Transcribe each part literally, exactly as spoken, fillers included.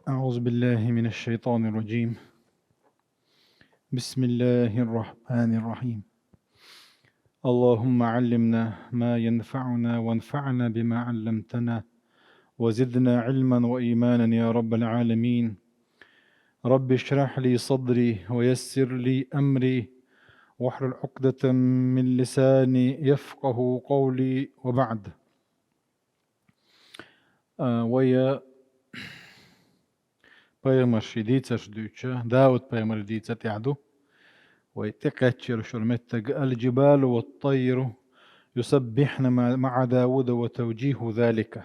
أعوذ بالله من الشيطان الرجيم. بسم الله الرحمن الرحيم. اللهم علمنا ما ينفعنا وانفعنا بما علمتنا وزدنا علما وإيمانا يا رب العالمين. رب اشرح لي صدري ويسر لي أمري واحلل عقدة من لساني يفقه قولي وبعد. А, вай пайхамарший дийцарш дуьйцу, Дауд пайхамарий дийца тӀехь ду. Вай тӀекхаьчча йолу меттиг: «الجبال والطير يسبحن مع، مع داود وتوجيه ذلك».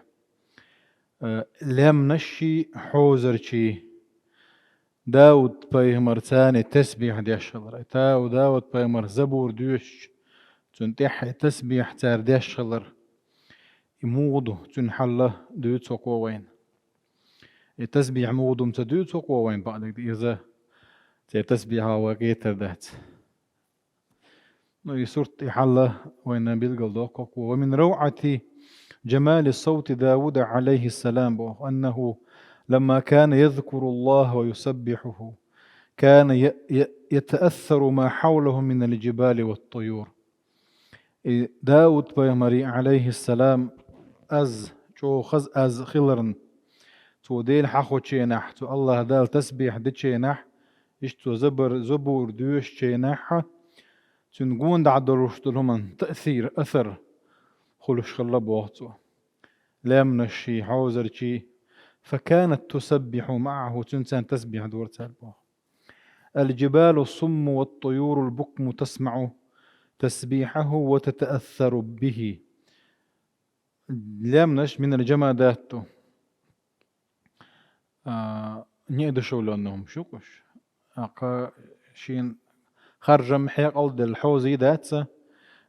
А, лаьмнашший, хьозарчий Дауд пайхамарца тасбихь деш хилар. Тау Дауд пайхамар забур доьшуш, цунна тӀехь тасбихь цара деш хилар. И муха ду, цуьнан хьал дуьйцу хӀокхо вайна. И тасбихь муха ду ца дуьйцу хӀокхо вайна, бакъдерг иза церан тасбихьа вай гайтар дац. Ну, и сурт, и хьал вайна билгалдоккху хӀокхо. ومن روعة جمال صوت داود عليه السلام بوخ أنه لما كان يذكر الله ويسبحه كان ي-، ي-، يتأثر ما حوله من الجبال والطيور. И Дауд пайхамарий, алейхиссалам, аз, чӀогӀа хаза аз хиларна, цо Дела хьахочу хенахь, цо Аллаха Далла тасбихь дечу хенахь, иштта цо забар, забур доьшучу хенахь, цуьнан гонаха долуш долу хӀуманан таъсир, асар хуьлуш хилла боху цо. Лаьмнашший, хьозарчий, فكانت تسبح معه, цуьнца тасбихь дора цара боху. الجبال الصم والطيور البكم تسمع تسبيحه وتتأثر به. Лаьмнаш من الجمادات ду. А, неӀ дашовлонна хӀума шу кхуш. ТӀаккха шен харжам хьекъал делла хьозий дац,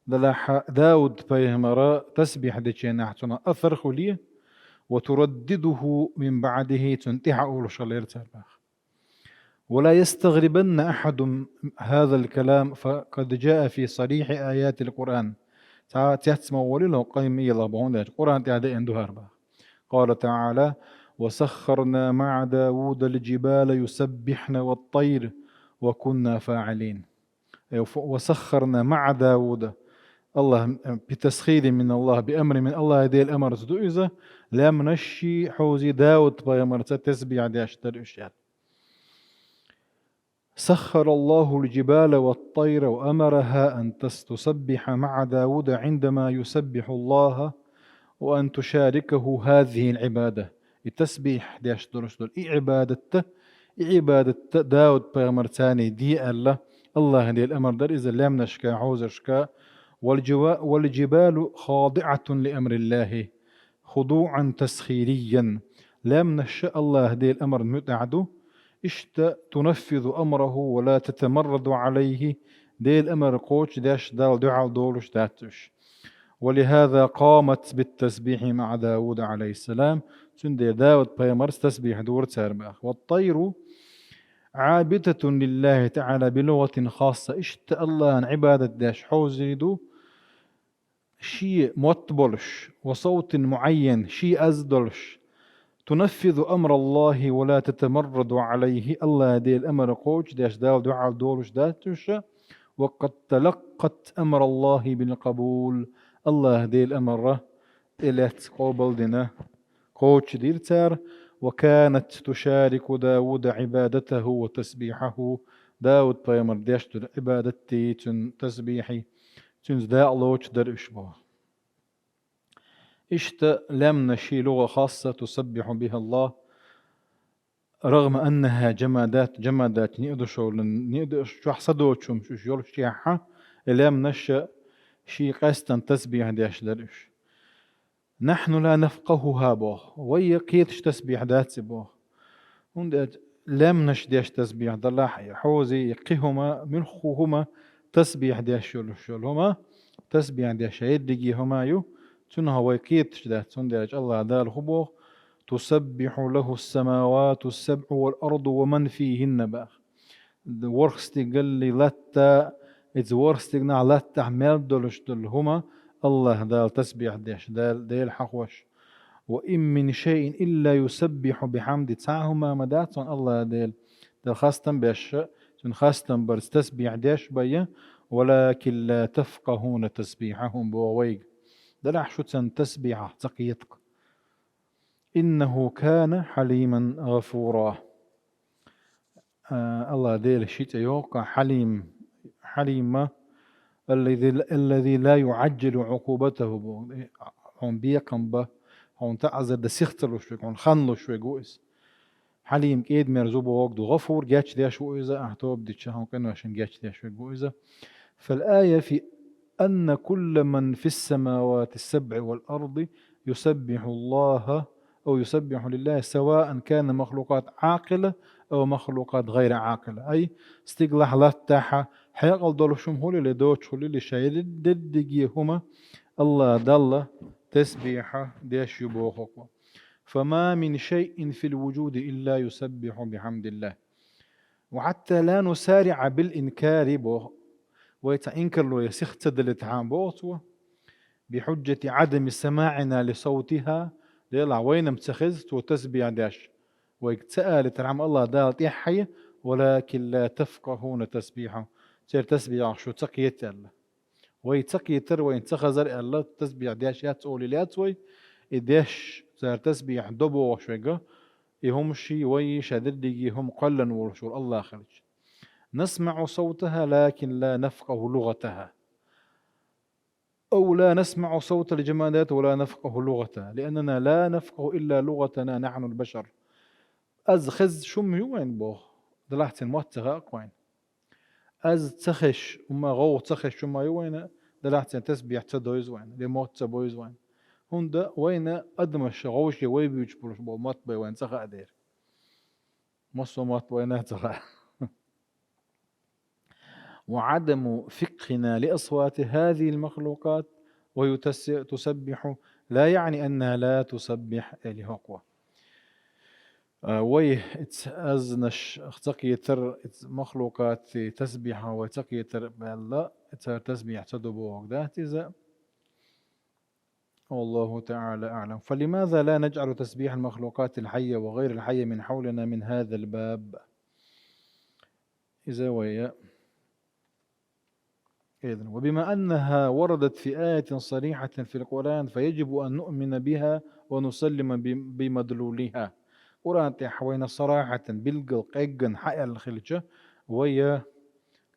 делахь Дауд пайхамара тасбихь дечу хенахь цунах асар хуьлий, وتردده من بعده, цунна тӀаьхьа олуш хилла цара боху. ولا يستغربن أحد هذا الكلام فقد جاء في صريح آيات القرآن. Цхьа цец ма волийла хӀокху къеман Ӏилах боху, хӀунда аьлча Къуръан тӀехь деана ду хӀара боху. قال تعالى: وسخرنا مع داود الجبال يسبحن والطير وكنا فاعلين. Э, ф-, وسخرنا مع داود. Аллах, э, بتسخير من الله, بأمر من الله, Делан амарца ду иза, лаьмнашший, хьозий Дауд пайхамарца тасбихь деш дара уьш аьлла. سخر الله الجبال والطير وأمرها أن تس-، تسبح مع داود عندما يسبح الله وأن تشاركه هذه العبادة. И тасбихь деш долуш долу и Ӏибадат, и Ӏибадат Дауд пайхамарца де аьлла, Аллаха Делан амар дара иза лаьмнашка, хьозаршка. والجوا-، والجبال خاضعة لأمر الله خضوعا تسخيريا. Лаьмнаш Аллаха Делан амарна муьтӀахь ду, иштта تنفذ أمره ولا تتمرد عليه, Делан амар кхочушдеш, Далла дуьхьал долуш дац уьш. ولهذا قامت بالتسبيح مع داود عليه السلام. Цундела Дауд пайхамарца тасбихь дора цара боху. والطير عابدة لله تعالى بلغة خاصة. Иштта Аллахьан Ӏибадат деш хьозий ду, шен мотт болуш, وصوت معين, шен аз долуш, تنفذ أمر الله ولا تتمرد عليه, Аллаха Делан амар кхочушдеш, Далла дуьхьал долуш дац уьш, وقد تلقت أمر الله بالقبول, Аллаха Делан амар тӀелаьцна, къобалдина, кхочушдира цара. وكانت تشارك داود عبادته وتسبيحه. Дауд пайхамар деш долу Ӏибадатий, цуьнан тасбихьий, цуьнца дакъалоцуш дара уьш боху. Иштта лаьмнашший, لغة خاصة تسبح بها الله رغم أنها جمادات, جمادات неӀ дашовлан, неӀ даш чохь са доцуш хӀумаш уьш йолуш чехьа, и лаьмнаш шен къаьстина тасбихь деш дара уьш. نحن لا نفقهها боху. Вай кхеташ тасбихь дац и боху. ХӀунда аьлча лаьмнаш деш тасбихь далахь, и хьозий, и кхин хӀума, муьлхха хӀума тасбихь деш йолуш йолу хӀума, тасбихь деш ерриге хӀума ю, цунах вай кхеташ дац, хӀунда аьлча Аллаха Дала хӀун боху: تسبح له السماوات السبع والأرض ومن فيهن боху. ВорхӀ стигаллий, латта, иза ворхӀ стигнахь, латтахь мел долуш долу хӀума Аллаха Дала тасбихь деш, Дала, Дела хьахош. وإن من شيء إلا يسبح بحمده. Цхьа хӀума ма дац цунна, АллахӀ Дела, Дала хастам беш, цуьнан хастам барца тасбихь деш бен, ولكن لا تفقهون تسبيحهم, боху вайга. Делахь шу царна тасбихьах ца кхета-кх. إنه كان حليما غفورا. А, АллахӀ Дела шен цӀе йоху-кх Хьалим, Хьалима, الذي، الذي لا يعجل عقوبته боху. Хьуна бекхам бан, хьуна таӀзар дан сих ца луш верг, хьуна хан луш верг ву иза. Хьалим кӀеда-мерза ву бохург ду, ГӀафур гечдеш ву иза, ахь тоба дича хьуна къиношна гечдеш верг ву иза. فالآية في أن كل من في السماوات السبع والأرض يسبح الله أو يسبح لله سواء كان مخلوقات عاقلة أو مخلوقات غير عاقلة. Ай, стигалахь, латтахь, хьекъал долуш хӀума хуьлийла, доцуш хуьлийла, шайн дерриге хӀума АллахӀ Далла тасбихь деш ю боху-кх. فما من شيء في الوجود إلا يسبح بحمد الله. وحتى لا نسارع بالإنكار боху. Вай цхьа инкарло я сих ца далийтахьа боху цо. بحجة عدم سماعنا لصوتها, делахь вайна-м ца хеза цо тасбихь деш. Вайга ца алийтархьама АллахӀ Дала тӀаьххье, ولكن لا تفقهون تسبيحهم. Церан тасбихьах шу ца кхета аьлла. Вай ца кхетар, вайна ца хазар аьлла, тасбихь деш яц олийла яц вай. И деш, цара тасбихь до бохуш верг, и хӀумаш а, вай а, шайн дерриге хӀума кхоьллина волуш волу АллахӀ хилча. نسمع صوتها لكن لا نفقه لغتها. أو لا نسمع صوت الجمادات ولا نفقه لغتها، لأننا لا نفقه إلا لغتنا نحن البشر. Аз хезаш хӀума ю вайна боху, делахь церан мотт ца хаьа-кх вайна. Аз ца хезаш хӀума, гӀовгӀа ца хезаш хӀума ю вайна, делахь церан тасбихь ца довза вайна, я мотт ца бовза вайна. ХӀунда вайна адамаша гӀовше вай буьйцуш болуш болу мотт бен вайна ца хаьа дера. Массо а мотт вайна а ца хаьа. وعدم فقهنا لأصوات هذه المخلوقات وهي تس-، تسبح لا يعني أنها لا تسبح, элира хӀокхо. А, вай иза азнаш ца кхетар, иза махлукъатийн тасбихьах вай ца кхетар баьлла, цара тасбихь ца до бохург дац иза. والله تعالى أعلم. فلماذا لا نجعل تسبيح المخلوقات الحية وغير الحية من حولنا من هذا الباب؟ Иза вай элира. وبما أنها وردت في آية صريحة في القرآن فيجب أن نؤمن بها ونسلم ب-، بمدلولها. Къуръан тӀехь вайна сарахьатан, билггал къеггина хьааьлла хилча, вай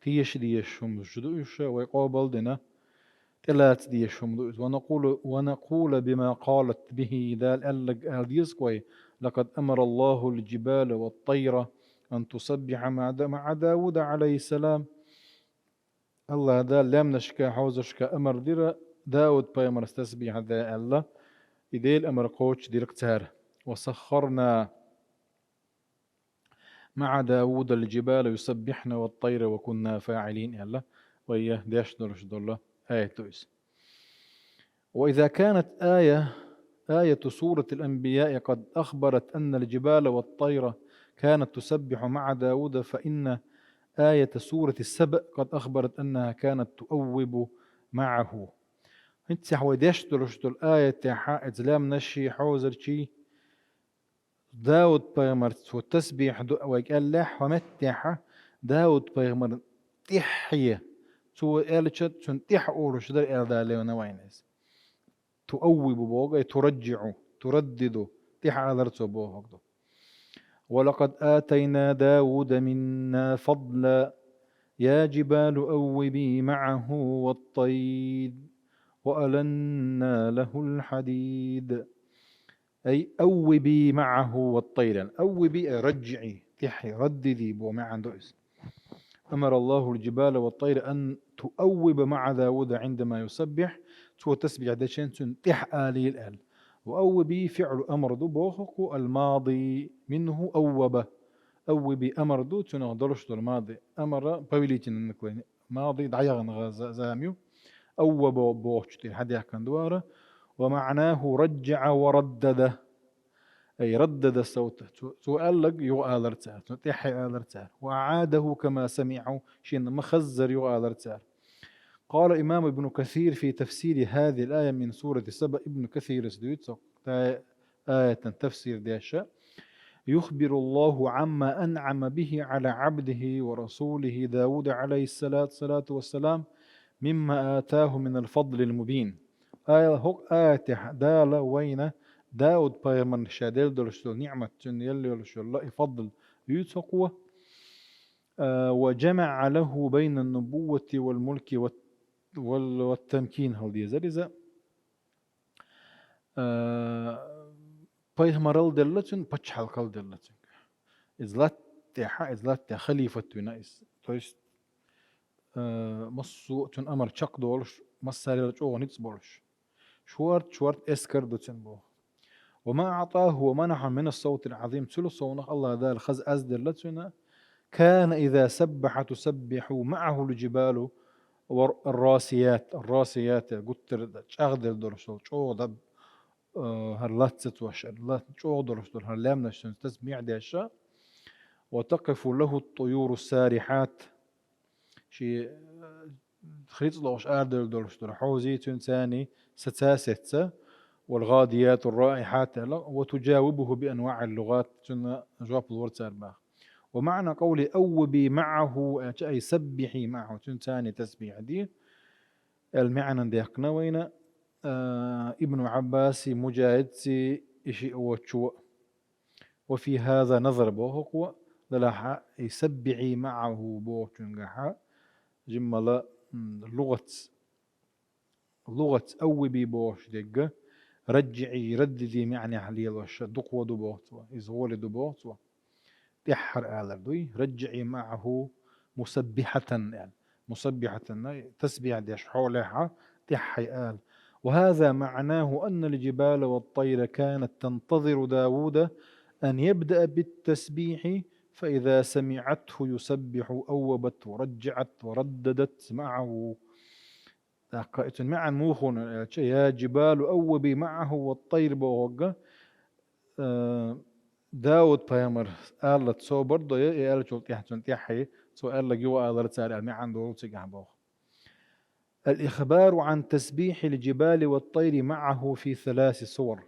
теша дезаш хӀумаш ду уьш, вай къобал а дина, тӀелаца дезаш хӀума ду иза. ونقول، ونقول بما قالت به, Дала аьлларг ала деза-кх вай: لقد أمر الله الجبال والطير أن تسبح مع د-، مع داود عليه السلام. АллахӀ Дала лаьмнашка, хьовзаршка амар дира Дауд-пайхамарца тасбихь де аьлла, и Делан амар кхочушдира-кх цара. وسخرنا مع داود الجبال يسبحن والطير وكنا فاعلين аьлла, вай деш долуш долу аят ду иза. وإذا كانت آية، آية سورة الأنبياء قد أخبرت أن الجبال والطير كانت تسبح مع داود، فإن آية سورة سبأ قد أخبرت أنها كانت تؤوب معه. ХӀинца вай деш долуш долу аятехь, иза лаьмнашший, хьовзарчий, Дауд-пайхамарца цо тасбихь ду вайга аьллехь, хӀокху меттехь Дауд-пайхамарна тӀаьххье, цо аьллачу цунна тӀаьхьа олуш дара аьлла, Дала левна вайна иза. تؤوب боху, أي ترجع، تردد, тӀаьхьа алар цо бохург ду. ولقد آتينا داود منا فضلا، يا جبال أوبي معه والطير، وألنا له الحديد. أي أوبي معه والطير. أوبي، أي رجعي، تحي، رددي боху маьӀна ду иза. أمر الله الجبال والطير أن تؤوب مع داود عندما يسبح. Цо тасбихь дечу хенахь цунна тӀаьхьа алийла аьлла. وأوبي فعل أمر ду боху-кх, الماضي منه أوب. أوبي амар ду, цунах долуш долу мади. Амара повелительное наклонение. Мади дӀаяхана гӀа-, за-, зама ю. أوب бохучу тӀе хьадаьхкина ду хӀара. ومعناه رجع وردد. أي ردد صوته. Цо, цо аьлларг юха алара цара, цунна тӀаьххье алара цара. وأعاده كما سمعه. Шена ма-хаззара юха алара цара. قال الإمام ابن كثير في تفسير هذه الآية من سورة سبأ. Ибн Касирас дуьйцу, та-, аятан тафсир деш: «يخبر الله عما أنعم به على عبده ورسوله داود عليه الصلاة والسلام مما آتاه من الفضل المبين». Ай, хӀокху аятехь Дала вайна Дауд пайхамарна ша делла долуш долу ниъмат, цунна елла йолуш йолу и фадл юьйцу хӀокхо, а, «وجمع له بين النبوة والملك والت-، وال-، والتمكين», хӀалла дезара иза. А, пайхамарал делла цуьнга, пачхьалкхал делла цуьнга. Иза латта тӀехь, иза латта тӀехь халифат вина иза. То есть, а, массо а цуьнан амар чекхдолуш, массарел чӀогӀа ницкъ болуш. Шорта, шорта эскар ду цуьнан боху. «وما أعطاه ومنحه من الصوت العظيم», цул совнах Аллах Дала хаза аз делла цуьнан, «كان إذا سبح تسبح معه الجبال والراسيات», الراسيات, гуттар а чӀагӀделла долуш долу, чӀогӀа дан, э, хӀара латта ца тосуш, хӀара латта чӀогӀа долуш долу, хӀара лаьмнаш цуьнца тасбихь деш, «وتقف له الطيور السارحات», ши, э, хрицлохуш арадевлла долуш долу хьозий цуьнца царний саца сецна, «والغاديات الرائحات», аьлла, «وتجاوبه بأنواع اللغات», цунна жоп лора цара баха. «ومعنى قوله أوبي معه», аьлча, «أي سبحي معه», цуьнца царний тасбихь де, аьлла маьӀнан даьккхина вайна, а, Ибн Ӏаббаси, Муджахидци, и шиъ воцчо. «وفي هذا نظر», боху хӀокхо, делахь а, «أي سبحي معه» бохучуьнгахь а, жиммала, м, лугӀаца, лугӀаца «أوبي» бохуш дерг, «رجعي», раддиди маьӀнехь лелош, дукха ду боху цо, иза гӀоле ду боху цо. ТӀаьххьара алар дуй, «رجعي معه مسبحة», аьлла. «مسبحة», тасбихь деш хьолехь а, тӀаьххье ала. «وهذا معناه أن الجبال والطير كانت تنتظر داود أن يبدأ بالتسبيح، فإذا سمعته يسبح أوبت ورجعت ورددت معه». ТӀаккха и цуьнан маьӀна муха хуьлу аьлча, «يا جبال أوبي معه والطير» бохург, э, Дауд пайхамар аллалц собар до, и аьллачул тӀаьхьа цунна тӀаьххье, цо аьлларг юха алара цара аьлла маьӀна долу цигахь боху. «الإخبار عن تسبيح الجبال والطير معه في ثلاث صور».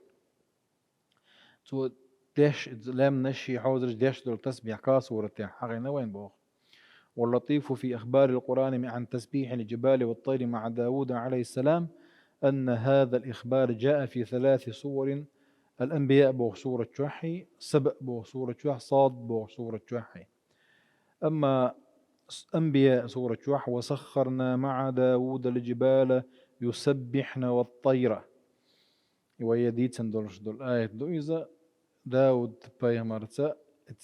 Цо деш, лаьмнаш, шен хьозарш деш долу тасбихь кхаа суратехь хьахийна вайна боху. «واللطيف في أخبار القرآن عن تسبيح الجبال والطير مع داود عليه السلام أن هذا الإخبار جاء في ثلاث صور: الأنبياء» боху сурат чохь, «سبأ» боху сурат чохь, «صاد» боху сурат чохь. Амма с-, «Анбияъ» сурат чохь: «وسخرنا مع داود الجبال يسبحن والطير». И вай дийцина долуш долу аят ду иза, Дауд пайхамарца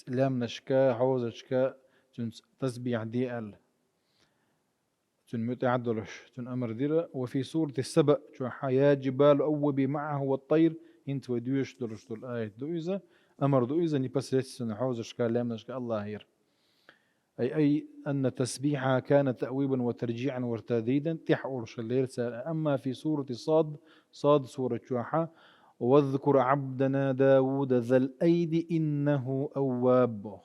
лаьмнашка, хьозачка цуьнца тасбихь де аьлла. Цуьнан муьтӀахь долуш, цуьнан амар дира. «وفي سورة سبأ» чохь: «يا جبال أوبي معه والطير», хӀинца вай доьшуш долуш долу аят ду иза, амар ду иза непосредственно хьозашка, лаьмнашка Аллахера. أي، أي أن تسبيحها كان تأويبا وترجيعا وترديدا, тӀаьхьа олуш хиллера цара. أما في سورة صاد, Сад сурат чохь: «واذكر عبدنا داود ذا الأيد إنه أواب» боху.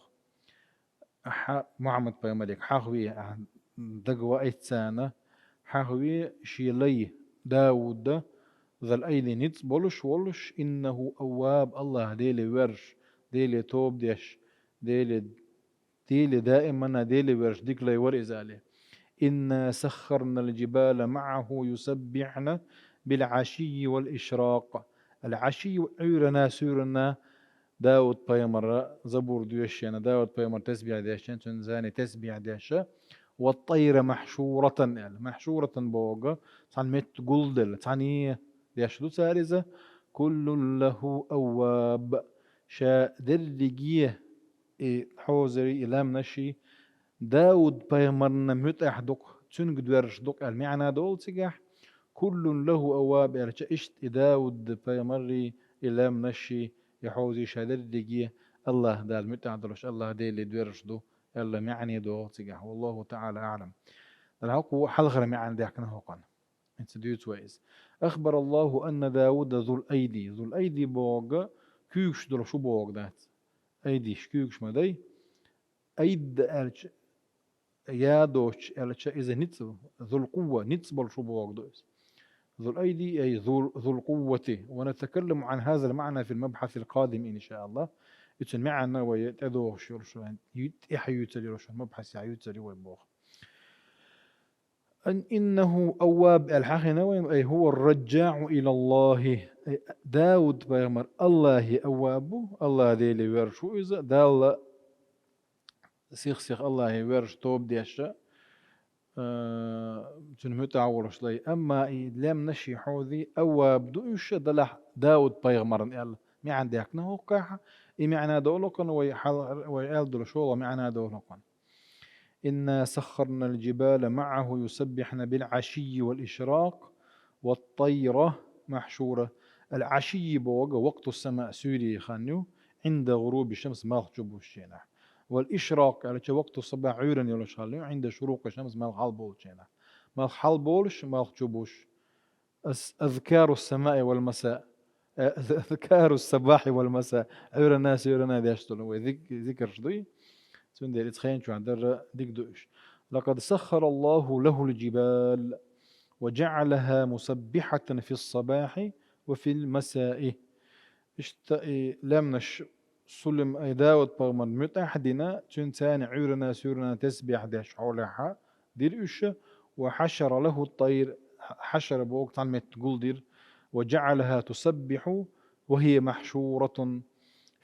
Ахьа Мухьаммад пайхамариг хьахаве, ахьа дага ваийта царна, хьахаве шен лай Дауда, «ذا الأيد», ницкъ болуш волуш, «إنه أواب», Аллах Деле воьрзуш, Деле тоба деш, Деле Деле даимана Деле воьрзуш дика лай вара иза аьлла. «إنا سخرنا الجبال معه يسبحن بالعشي والإشراق». Ал-Ӏаший, Ӏуьйранна, суьйранна Дауд пайхамара забур доьшуш, Дауд пайхамар тасбихь деш, цуьнан царний тасбихь деш, «والطير محشورة» аьлла. «محشورة» бохург цхьана метта гулделла, цхьаьна деш ду цара иза. «كل له أواب». Ша дерриге и хьозарий, и лаьмнаший Дауд пайхамарна муьтӀахь ду-кх, цуьнга доьрзуш ду-кх аьлла маьӀна долу цигахь. «كل له أواب» аьлча, иштта и Дауд пайхамарий, и лаьмнаший, и хьозий ша дерриге Аллах Дала муьтӀахь долуш, Аллах Деле доьрзуш ду аьлла маьӀна долу цигахь. والله تعالى أعلم. Дала хьалха хьалхара маьӀна даьккхина хӀокхуьнан. ХӀинца дуьйцу вай иза. «أخبر الله أن داود ذو الأيد». «Зул-айди» бохург куьйгаш долуш ву бохург дац. Айдиш куьйгаш ма дай. Айд аьлча, я доцуш аьлча, иза ницкъ, «зул-къувва», ницкъ болуш ву бохург ду иза. ذو الأيدي أي ذو، ذو القوة. ونتكلم عن هذا المعنى في المبحث القادم إن شاء الله. Ицун маӀан вай тӀедогӀуш йолуш, ю-, тӀехьа юьйцур йолуш, мабхьасехь юьйцур ю вай боху. Ан-, إنه أواب аьлла хьахийна вайна, أي هو الرجاع إلى الله. Ай, Дауд пайхамар Аллахе авваб ву, Аллах Деле воьрзуш ву иза, Далла сих-сиха Аллахе воьрзуш тоба деш, а, цуьнан муьтӀахь волуш лай. Амма и лаьмнаш, и хьозий, авваб ду уьш, делахь Дауд пайхамарна аьлла маьӀна даьккхина хӀокхахь, и маьӀна долу хӀокхуьнан вай хьал-, вай аьлла долу шолгӀа маьӀна долу хӀокхуьнан. إنا سخرنا الجبال معه يسبحن بالعشي والإشراق والطير محشورة. العشي боху вакъту сама, суьйре хан ю, عند غروب الشمس, малх чу буьллучу хенахь. والإشراق аьлча вакъту сабахь, Ӏуьйранна йолуш хан ю, عند شروق الشمس, малх хьалаболучу хенахь. Малх хьалаболуш, малх чу буьллуш. Аз-, أذكار السماء والمساء. Э, أذكار الصباح والمساء. Ӏуьйранна, суьйранна деш долу вай зик-, зикарш дуй. Цундела иза хенчохь дарра дика ду уьш. لقد سخر الله له الجبال وجعلها مسبحة في الصباح وفي المساء. Иштта и лаьмнаш Сулим-, ай, Дауд пайхамарна муьтӀахь а дина, цуьнца цхьаьна Ӏуьйранна, суьйранна тасбихь деш хьолехь дира уьш, وحشر له الطير, хьашара боху цхьана метта гулдира, وجعلها تسبح وهي محشورة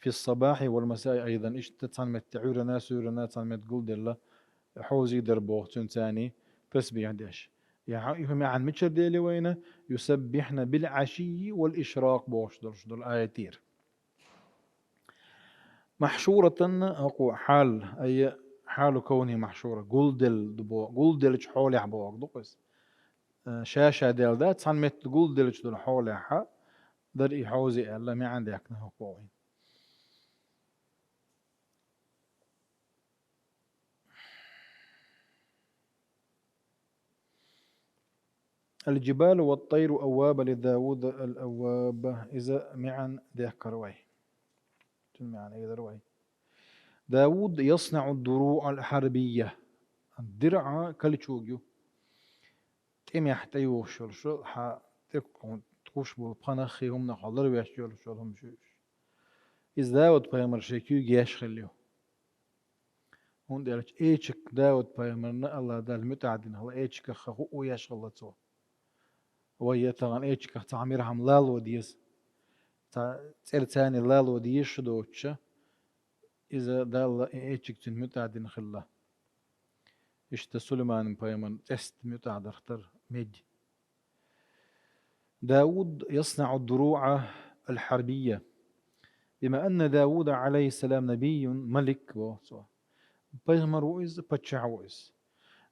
في الصباح والمساء أيضا. Иштта цхьана метта Ӏуьйранна, суьйранна цхьана метта гулделла, хьозий дара боху цуьнца цхьаьна тасбихь деш. Я хьан, и хӀун маьӀна мичара дели вайна, يسبحن بالعشي والإشراق бохуш долуш долу аятера. Махьшуратан хӀокху хьал, ай, хьалу кавни махьшура, гулдел ду бо-, гулделлачу хьолехь боху ду иза. Э, ша-ша дел дац, цхьана метта гулделлачу долу хьолехь дара и хьозий аьлла, маьӀна даьккхина хӀокхо вайн. الجبال والطير أوابا لداود الأواب. Иза маьӀна дехкара вай. Цуьнан маьӀна элира вай. داود يصنع الدروع الحربية. ДирӀа калчуг ю. ТӀемехь тӀейогӀуш йолуш, хьан тӀе тхуш болу пхьанах а, хӀуманах а ларвеш йолуш йолу хӀума ю уьш. Иза Дауд-пайхамар шен куьйга еш хилла ю. ХӀунда аьлча эчиг Дауд-пайхамарна АллахӀ Дала муьтӀахь дина хилла, эчигах хаа хӀуъу еш хилла цо. Вай я тахана эчигах цхьа мирхьам лало деза, цхьа цӀерца цхьаьна лало дезаш доцуша, иза Далла и эчиг цуьнан муьтӀахь дина хилла. Иштта Сулайман-пайхамарна цӀеста муьтӀахь дарх тара медь. داود يصنع الدروع الحربية. بما أن داود عليه السلام نبي ملك, боху цо. Пайхамар ву иза, паччахь ву иза.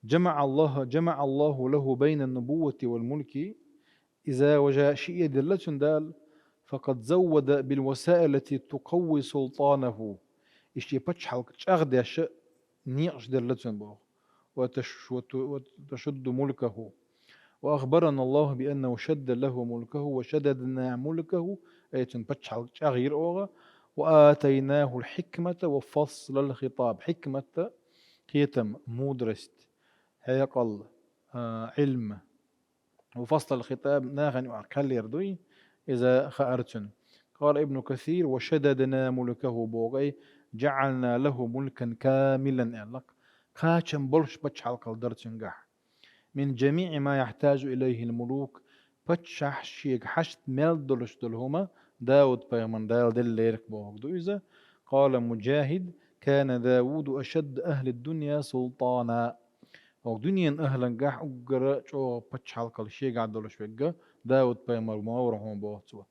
جمع الله، جمع الله له بين النبوة والملك. Иза важа шиъ делла цуьнан Дала, فقد زود بالوسائل التي تقوي سلطانه. Иштта пачхьалкх чӀагӀдеш некъаш делла цуьнан боху. وتش-، وت-، وتشد ملكه. وأخبرنا الله بأنه شد له ملكه وشددنا ملكه, ай, цуьнан пачхьалкх чӀагӀйира оха, وآتيناه الحكمة وفصل الخطاب. Хьикмат, кхетам, мудрость, хьекъал, а, Ӏилма. وفصل الخطاب, нахана юкъахь кхел яр дуй, иза хаара цуьнан. قال ابن كثير: وشددنا ملكه, боху, ай, جعلنا له ملكا كاملا аьлла. Кхачам болуш пачхьалкхал дара цуьнгахь. من جميع ما يحتاج إليه الملوك, паччахьаш шега хьашт мел долуш долу хӀума Дауд-пайхамарна Дала деллера бохург ду иза. قال مجاهد: كان داود أشد أهل الدنيا سلطانا. ХӀокху дуьненан ахӀлангахь уггара чӀогӀа пачхьалкхал шегахь долуш верг Дауд-пайхамар ма вара хьуна, боху цо.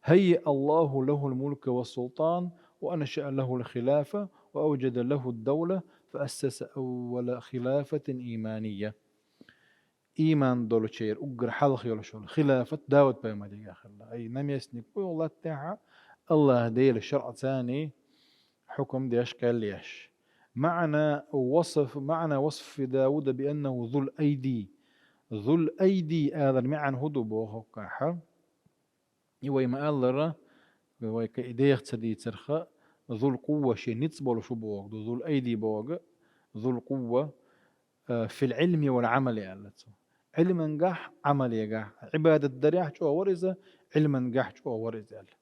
هيأ الله له الملك والسلطان وأنشأ له الخلافة وأوجد له الدولة فأسس أول خلافة إيمانية. Ийман долчеран уггар хьалха йолуш йолу хилафат Дауд-пайхамарегахь хилла. Ай, наместник бу латтехьа, АллахӀ Делан шарӀаца хьукам деш, кхел еш. معنى وصف، معنى وصف داود بأنه ذو الأيدي. ذو الأيدي алар маьӀна хӀун ду боху хӀокхахь? И вай ма-аллара, вай кхин и деха ца дийцарха, зул-къувва шен ницкъ болуш ву боху, зул-айди боху, зул-къувва, а, фил-Ӏилми вал-Ӏамали аьлла цо. Ӏилмангахь, Ӏамалегахь. Ӏибадат дарехь чӀогӀа вара иза, Ӏилмангахь чӀогӀа вара иза аьлла.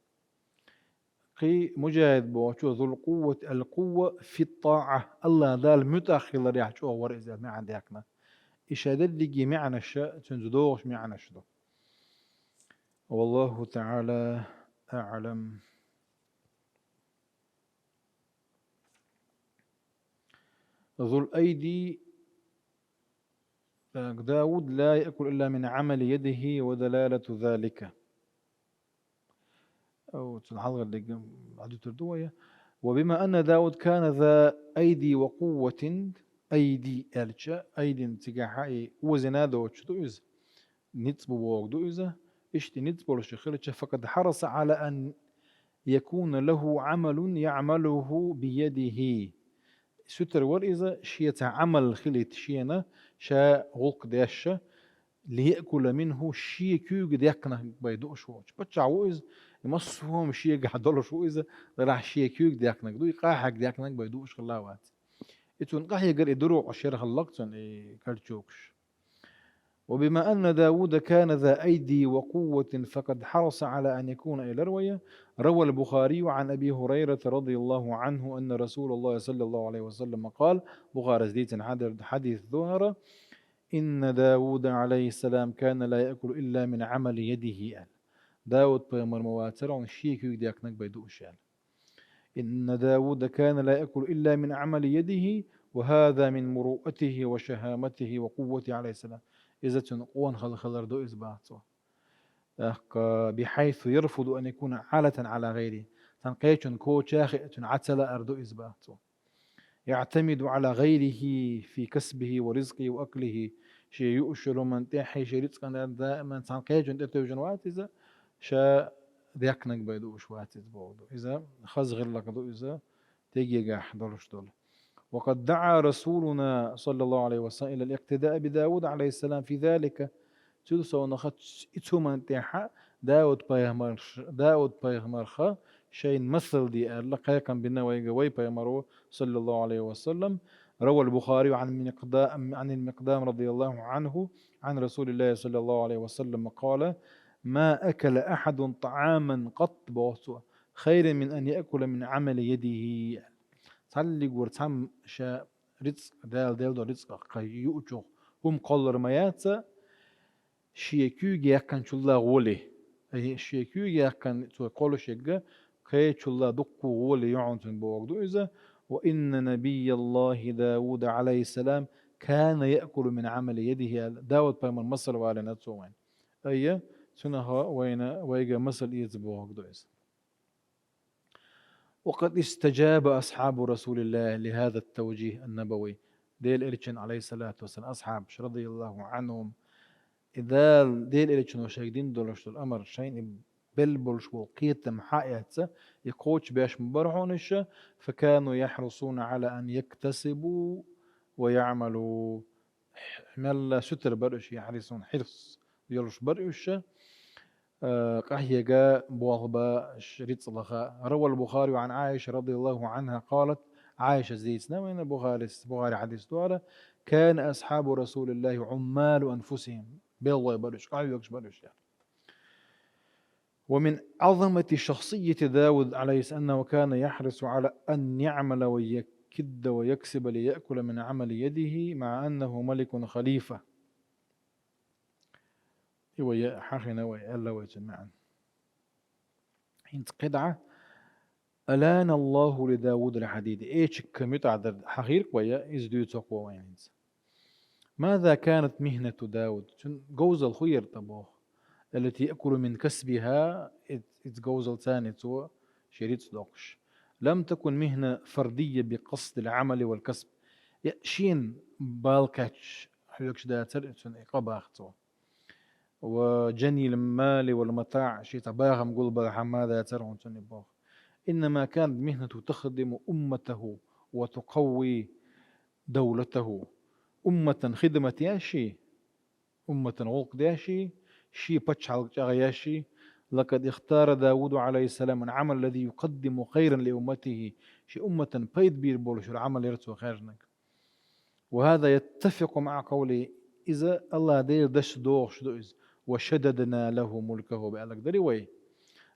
Кхин Муджахид бохучо: «ذو القوة، القوة في الطاعة», АллахӀ Далла муьтӀахь хиларехь чӀогӀа вара иза аьлла маьӀна даьккхина. И шадерриге маьӀнаш, цуьнца догӀуш маьӀнаш ду. والله تعالى أعلم. ذو الأيدي. Так, داود لا يأكل إلا من عمل يده ودلالة ذلك. Ау, цун хьалхара дерг Ӏадуьтур ду вай. وبما أن داود كان ذا أيدي وقوة, айди аьлча, айдин цигахьа и озина доцуш ду иза. НицкъӀ бу бохург ду иза. Иштта ницкъӀ болуш хилча, فقد حرص على أن يكون له عمل يعمله بيده. Сутара вара иза, шен цхьа Ӏамал хилийта шена, ша гӀуллакх деш, ليأكل منه, шен куьйга даьккхинарг бен дууш волчу. Паччахь ву иза, и массо а хӀума шегахь долуш ву иза, делахь шен куьйга даьккхинарг ду, и къахьега даьккхинарг бен дууш хилла вац. И цунна къахьегар и дурукъаш яра хиллакх цунна, и карчугаш. وبما أن داود كان ذا أيدي وقوة فقد حرص على أن يكون, и лар вай, روى البخاري عن أبي هريرة رضي الله عنه أن رسول الله صلى الله عليه وسلم قال, Бухарис дийцина хьадер-, хьадис ду хӀара, إن داود عليه السلام كان لا يأكل إلا من عمل يده, аьлла. Дауд пайхамар ма вацара, хьуна шен куьйга даьккхинарг бен дууш аьлла. إن داود كان لا يأكل إلا من عمل يده، وهذا من مروءته وشهامته وقوته عليه السلام. Иза цуьнан къонахалла хилар ду иза, боху цо. ТӀаккха, بحيث يرفض أن يكون عالة على غيره. Цхьана кхечун коча а хиъна, цуьнан Ӏа ца лаар ду иза, боху цо. يعتمد على غيره في كسبه ورزقه وأكله. Шен юуш йолу хӀуманна тӀехь, шен рицкъана даиман цхьана кхечун тӀе тевжина вац иза, ша даьккхинарг бен дууш вац иза, бохург ду. Иза хаза гӀиллакх ду иза, дегегахь долуш долу. وقد دعا رسولنا صلى الله عليه وسلم إلى الاقتداء بداود عليه السلام في ذلك. Цул совнаха ц-, и цу хӀуманна тӀехь Дауд пайхамарш-, Дауд пайхамарх шайна масал де аьлла, кхайкхам бина вайга вай пайхамаро, صلى الله عليه وسلم. روى البخاري عن المقدا-، عن المقدام رضي الله عنه عن رسول الله صلى الله عليه وسلم قال: ما أكل أحد طعاما قط, боху цо, خيرا من أن يأكل من عمل يده. Цхьаллигора цхьамма ша рицкъ, Дала делла долу рицкъах кхайа юучух хӀума кхоллар ма яц, шен куьйга яьккхинчул а гӀоле. Ай, шен куьйга яьккхина цо кхоллуш ерг кхечул а дуккха гӀоле ю хьуна цуьнан, бохург ду иза. وإن نبي الله داود عليه السلام كان يأكل من عمل يده, аьлла. Дауд пайхамар масал валийна цо вайна. Ай, цунах вайна, вайга масал эца, бохург ду иза. وقد استجاب أصحاب رسول الله لهذا التوجيه النبوي. Делан Элчан, عليه الصلاة والسلام, асхьабаш, رضي الله عنهم, и Дала, Делан Элчано шайга дина долуш долу амар, шайна и белла болуш болу кхетам хьаэца, и кхочушбеш ма бара хьуна уьш, فكانوا يحرصون على أن يكتسبوا ويعملوا. Мелла сутара бара уьш, يحرصون, хьирс йолуш бара уьш, а, къахьега, болх бан, ш-, рицкъ лаха. روى البخاري عن عائشة رضي الله عنها قالت, Ӏайшас дийцина вайна, Бухарис, Бухари хьадис ду хӀара: كان أصحاب رسول الله عمال أنفسهم. БелгӀой бара уьш, къахьоьгуш бара уьш, аьлла. ومن عظمة شخصية داود عليه السلام أنه كان يحرص على أن يعمل ويكد ويكسب ليأكل من عمل يده مع أنه ملك خليفة. И вай хьахийна вай, аьлла вай цуьнан маьӀна. ХӀинца кхидӀа: ألان الله لداود الحديد. Эчигга муьтӀахь дар хьахийра вай, иза дуьйцу вай хӀинца. ماذا كانت مهنة داود؟ Цуьнан говзалла хӀун яра тӀаккха, боху? التي يأكل من كسبها, и-, иза говзалла царна цо шен рицкъ доккхуш. لم تكن مهنة فردية بقصد العمل والكسب. Я, шена бала кхаьчча хьоьгуш дацара и цуьнан и къа, боху цо. وجني المال والمتاع, шен цхьа бахам гулбалахь ма дацара хьуна цуьнан, боху. إنما كانت مهنته تخدم أمته وتقوي دولته. Умматан хидмат еш, умматан гӀуллакх деш, шен пачхьалкх чӀагӀъеш. لقد اختار داود عليه السلام العمل الذي يقدم خيرا لأمته. Шен умматан пайда бийр болуш йолу Ӏамал яра цо хаьржинарг. وهذا يتفق مع قوله Иза Аллах Дела даш дохуш ду иза. «وشددنا له ملكه» баьлларг дари вай.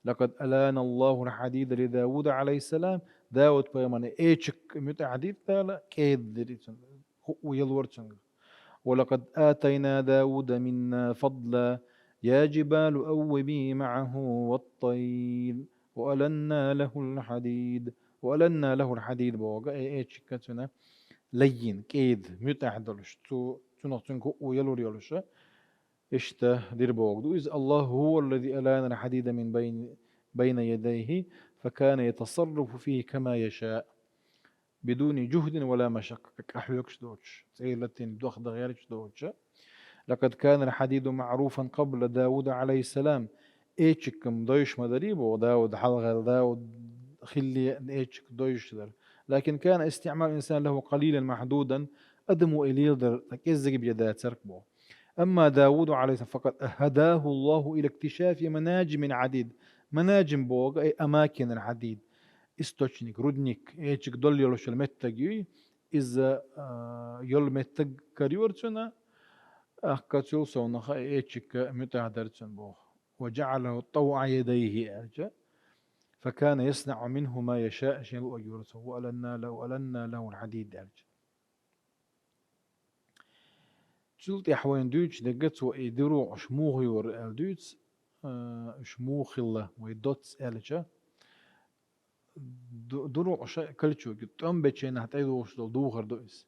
«لقد ألان الله الحديد لداود عليه السلام». Дауд пайхамарна эчиг муьтӀахь дира Дала, кӀеда дира цунна, хӀуъу ялора цуьнга. «ولقد آتينا داود منا فضلا يا جبال أوبي معه والطير وألنا له الحديد». «وألنا له الحديد» боху, э, эчиг цунна лаййина, кӀеда, муьтӀахь долуш, цу, цунах цуьнга хӀуъу ялур йолуш. Иштта дира боху ду иза: «الله هو الذي ألان الحديد من بين، بين يديه فكان يتصرف فيه كما يشاء بدون جهد ولا مشقة», къахьоьгуш доцуш, цӀе латийна дохдаха гӀерташ доцуш. «لقد كان الحديد معروفا قبل داود عليه السلام». Эчиг-м дойуш ма дарий боху, Дауд хьалха, Дауд хилла эчиг дойуш дара. «لكن كان استعمال الإنسان له قليلا محدودا», адамо и леладар цхьа кӀеззиг бен дацара боху. «أما داود عليه السلام فقد هداه الله إلى اكتشاف مناجم الحديد». Манаджим боху, ай, أماكن الحديد. Источник, рудник, эчиг долла йолуш йолу меттиг юй, иза, а, йолу меттиг карайора цунна, ахка цул совнаха эчиг муьтӀахь дара цунна боху. «وجعله طوع يديه» аьлча, «فكان يصنع منه ما يشاء», шен луъург йора цо, «وألنا له، وألنا له الحديد» аьлча. Цул тӀаьхьа вайна дуьйцуш дерг цо и дурукъаш муха йора аьлла дуьйцу, а, уьш муха хилла вай доцца аьлча, ду-, дурукъаш калчуьнга тӀом бечийнахь тӀедухуш долу духар ду иза.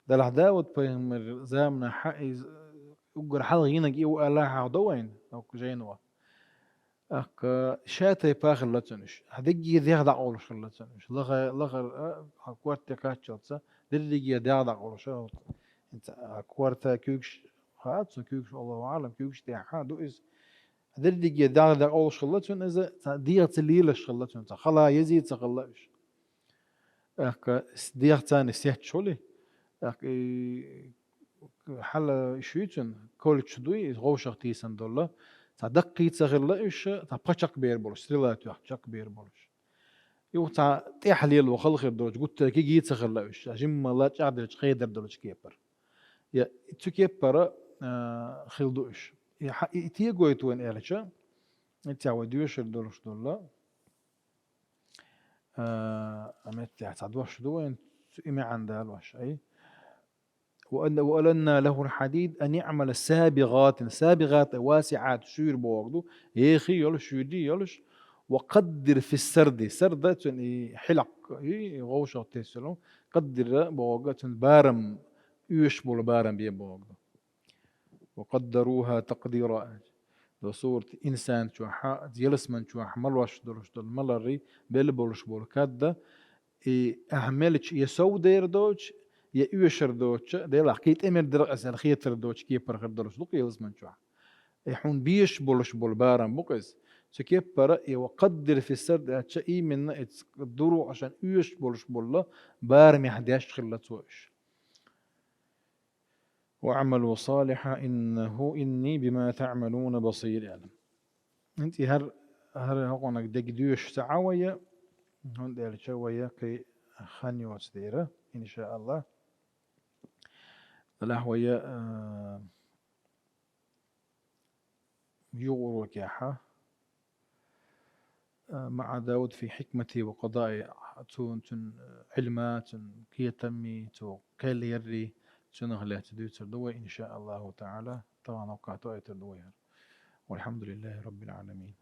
Делахь Дауд-пайхамар заманахь иза уггар хьалха йинарг и ву аьлла хьахдо вайна, хӀокху жайно. ТӀаккха ша тайпа хилла цуьнан уьш. Ахьа дерриге дегӀ дӀакъовлуш хилла цуьнан уьш. Лаха-, лахара, а, хьан корта кхаччалца, дерриге дегӀ дӀакъовлуш хилла. ХӀинца, а, корта куьйгаш, хаьа цунна куьйгаш, Аллаху аӀлам, куьйгаш тӀехь ду иза. Дерриге дегӀ дӀакъовлуш хилла цуьнан иза, цхьа дегӀаца лелаш хилла цуьнан, цхьа хала езий ца хилла уьш. ТӀаккха с-, дегӀ царна сетташ хуьлу. ТӀаккха и хьала шуьйцун, кольча дуй, иза вовшах тийсан долла. Цхьа даккхий ца хилла уьш, цхьа пачакх бер болуш, стрела тоьхна чекх бер болуш. Юха цхьа тӀехь лело хала хир долчу гуттара кегий ца хилла уьш, жимма ла чӀагӀделча кхедар долчу кепара. Я цу кепара, а, хила ду уьш. И хьа-, и, и тегойту вайн аьлча, и цхьа вай доьшур долуш долла. А, а меттехь цхьа дош ду вайн, цу и маьӀна далош, ай. «وأن-، وألنا له الحديد أن اعمل سابغات», сабигӀат, васиӀат, шуьйра боху ду, ехий йолуш, шуьйрий йолуш, «وقدر في السرد», сарда цуьнан и хьилакх, и вовшах тесалу, къаддира боху, цуьнан барам, оьшуш болу барам бе боху ду. «وقدروها تقديرا». До сурат Инсан чохь, ялсаман чохь малош долуш долу маларий, белла болуш болу кадда, и ахьа мелча я сов дер доцуш, я оьшар доцуш, делахь кхин тӀе мер дара аса аьлла хетар доцуш кепара хир долуш ду-кх ялсаман чохь. И хьуна безаш болуш болу барам бу-кх иза. Цу кепара и «وقدر في السرد» аьлча, именно и ц-, дуру Ӏашан оьшуш болуш болу барамехь деш хилла цо уьш. «واعملوا صالحا إنه، إني بما تعملون بصير», аьлла. ХӀинца и хӀара, хӀара хӀокхунаг дерг доьшуш ца Ӏа вай, хӀунда аьлча вай кхин хан йоцу дера, иншааллах. Делахь вай, а, юха урокехь, а, «مع داود في حكمته وقضائه», цуьнан, цуьнан, а, Ӏилма, цуьнан кетамми, цо кхел ярри, цунах лаьцна дуьйцур ду вай, иншааллаху таӀала. Тахана хӀокхахь тоуьйтур ду вай хӀара. والحمد لله رب العالمين.